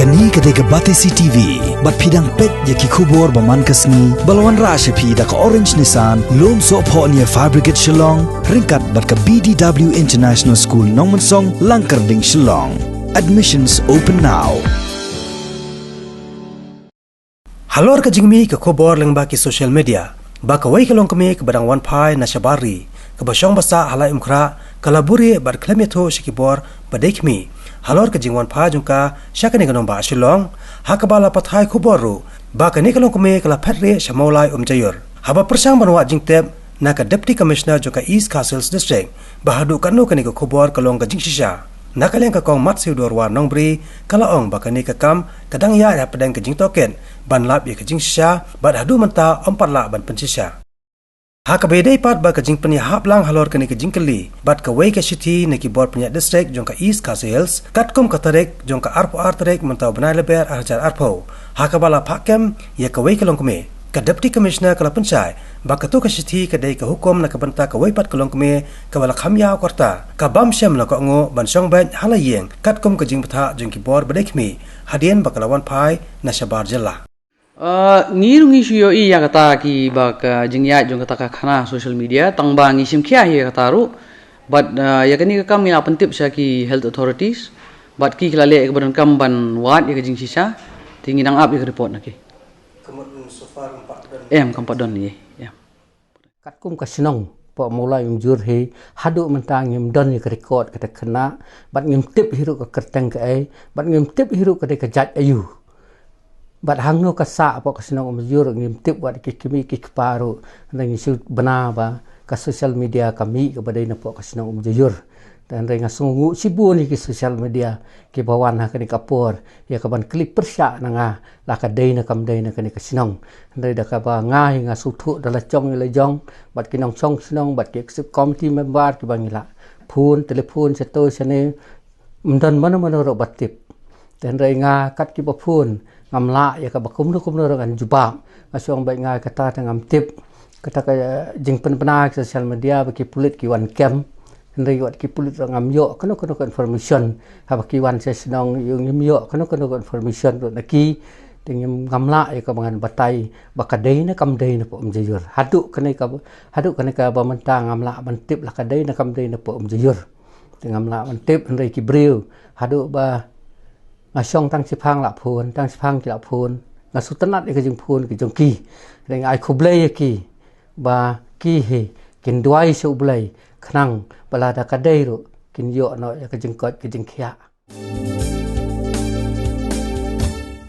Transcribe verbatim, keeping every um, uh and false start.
Kane ka dei ka Batesi T V, bad phi dang peit ïa ki khubor ba man ka sngi, ba la wanrah sha phi da ka Orange Nissan, Lumsohphoh near Fire Brigade Shillong, ryngkat bad ka B D W International School Nongmensong, Langkyrding, Shillong. Admissions open now. Halor ka jingmih ka khubor lyngba ki social media, ba kawei ka longkmie kaba dang wan phai na shabar ri, kaba shong ba sah ha Laitumkhrah, ka la buhrieh bad khlem ïathuh sha ki bor ba dei khmih halor ka jingwan phai jong ka sha kane ka nongbah Shillong, ha kaba la pathai khubor ruh ba kane ka longkmie ka la phet rieh sha Mawlai Umjaiur. Haba pyrshang ban wad jingtip na ka Deputy Commissioner jong ka East Khasi Hills District ba haduh katno kane ka khubor ka long ka jingshisha, na ka liang ka Kong Matsiewdorwar Nongbri ka la ong ba kane ka kam ka dang ïaid hapdeng ka jingtohkit ban lap ïa ka jingshisha, bad haduh mynta ym pat lah ban pynshisha. Ha kaba ïadei pat bad ka jingpynïahap lang halor kane ka jingkylli bad kawei ka shithi na ki bor pynïaid district jong ka East Khasi Hills, katkum ka tarik jong ka arphew ar tarik mynta u bnai Lber ar hajar arphew, ha kaba la phah kem ïa kawei ka longkmie, ka Deputy Commissioner ka la pynshai ba kato ka shithi ka dei ka hukum na ka bynta kawei pat ka longkmie kaba la kham ïaw ka rta, ka bym shym la kohnguh ban shong beit ha la ïing katkum ka jingbthah jong ki bor ba dei khmih hadien ba ka la wan phai na shabar jylla. Ah, ngi ruh ngi shu ïohi ïa kata kiba ka jingïaid jong kata ka khana social media, tang ba ngi shim khia hi ïa kata ruh. Bad, ah, ïa kane ka kam ngi la pyntip sha ki health authorities, bad ki ki la leh ïa kaba donkam ban wad ïa ka jingshisha. Te ngi dang ap ïa ka report na ki. Ka mut so far kam pat don. Em, kam pat don, ïa, em. Katkum ka shnong poh Mawlai Umjaiur hi, haduh mynta ngim don ïa ka record kata khynnah, bad ngim tip hi ruh ka kyrteng kaei, bad ngim tip hi ruh ka dei ka jait aïu. Bad hangno ka sah poh ka shnong Umjaiur ngim tip, wat ki kmie ki kpa ruh, hynrei ngi shu bna ba ka social media ka mih kaba dei na poh ka shnong Umjaiur. Te hynrei nga sngewnguh shibun ïa ki social media kiba wan ha kane ka por ïa kaban kylli pyrshah na nga la ka dei ne kam dei na kane ka shnong. Hynrei da kaba nga hi nga sngewthuh da la jong ïa la jong bad ki nongshong shnong bad ki executive committee member kiba ngi la phone, telephone shato shane, ym don mano mano ruh ba tip. Te hynrei nga kat kiba phone ngam lah ïa kaba kumno kumno ruh ngan jubab. Nga sngew bad nga kata te ngam tip. Kata ka jingpynbna ki social media ba ki pulit ki wan kem. Hynrei wat ki pulit ruh ngam ïoh kano kano ka information. Haba ki wan sha shnong ïoh ngim ïoh kano kano ka information ruh na ki. Te ngim, ngam lah ïa kaba ngan batai ba ka dei ne kam dei na poh Umjaiur. Haduh kane ka, haduh kane kaba mynta ngam lah ban tip la ka dei ne kam dei na poh Umjaiur. Te ngam lah ban tip, hynrei ki briew haduh ba nga shong tang shiphang la phone, tang shiphang ki la phone. Nga sngewtynnat ïa ka jingphone ka jong ki. Hynrei nga ai khublei ïa ki ba ki hi kin duwai sha U Blei khnang ba lada ka dei ruh kin ïoh noh ïa ka jingkoit ka jingkhiah.